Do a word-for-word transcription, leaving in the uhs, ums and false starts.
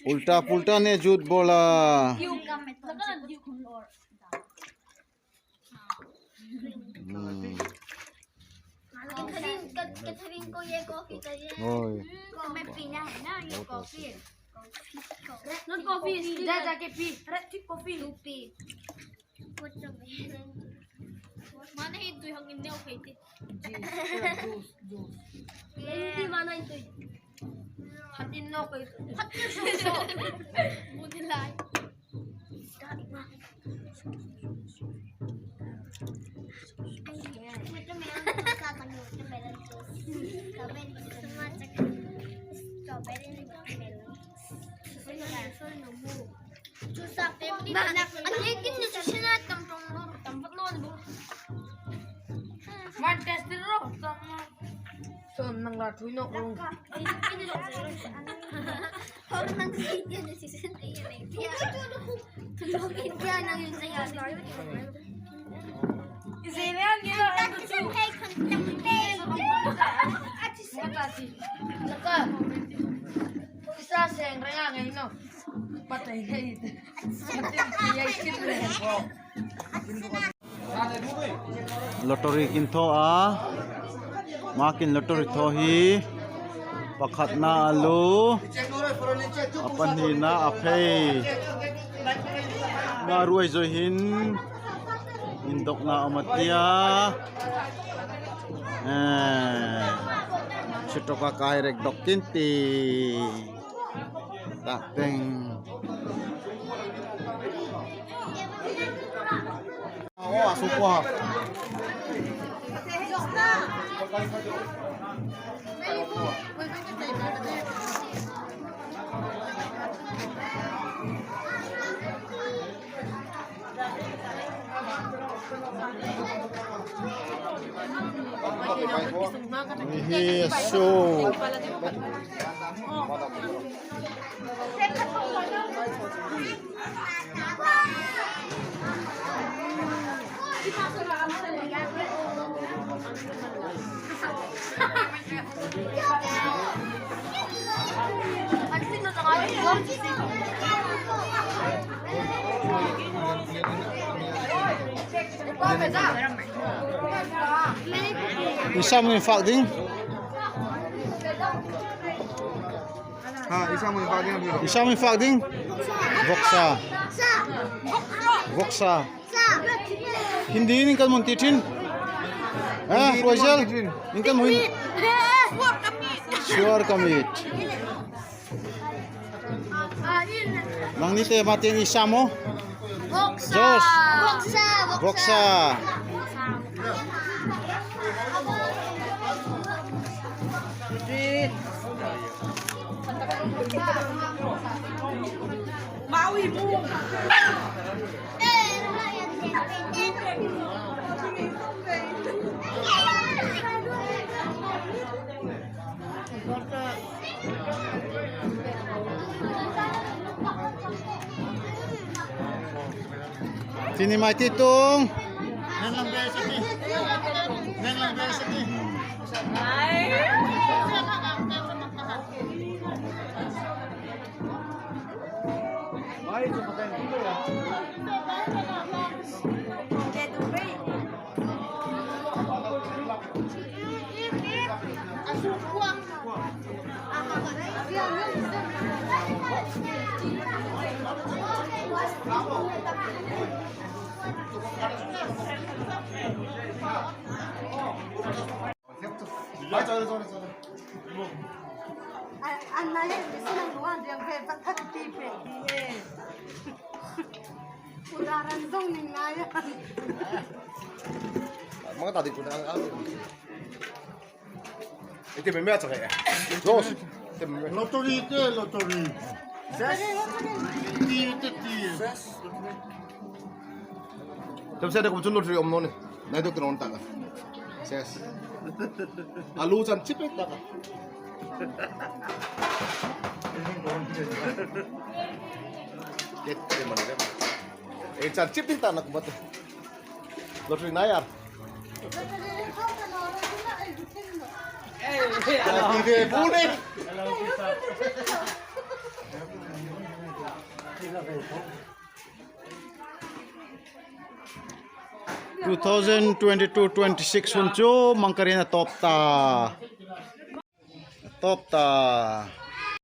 Ulta pulta ne jhut bola. Hmm. Catherine, Catherine ko ye coffee to ye. Oi. Ko main pina hai na ye coffee. Not coffee, tea. Ja, ja ke pee. Red coffee. Two pee. Mana hi tui hang in neo khai ti. Juice, juice, juice. Hindi mana in tui. Hat in neo khai. Hat in so so. Mudi lai. Strawberry. Strawberry. Juice ah, family na, na, ang yakin na juice na tam tong lo, tam pat lo, lo. Wan test lo, tam. So, nang la thui no, lo. Hor nang si dia na si sen dia na dia. Tulung dia nang yun sa ya. Lottery kin tho a, ma kin lottery tho hi, pakhatna alu, apahnina aphei. Nga ruai zoi hin, indokna amatia. Eh, sutoka kai rek dok kin ti. Tak teng. Oh, asupo. Mihi asu. Isa mo infak ding. Ha, isa mo infak ding. Isa mo infak ding. Voksa. Voksa. Hindi in kan mun ti thin. Ah, Royal. In kan mun. Suar kamit. Nang ni te matin isa mo. Voksa. Jos. Voksa. Voksa. Tini mai ti tung. Lottery te, lottery. Ses. Ti te ti. Ses. Tam sa da ko chun lottery om no ne. Nai dok tron ta ka. Ses. Alu chan chip ta ka. Ket te man de. E chan chip ta na ko mat. Lottery na yar. Ti de bu ne. Two thousand twenty-two twenty-six hun chu Mangkarian a top ta. Top ta.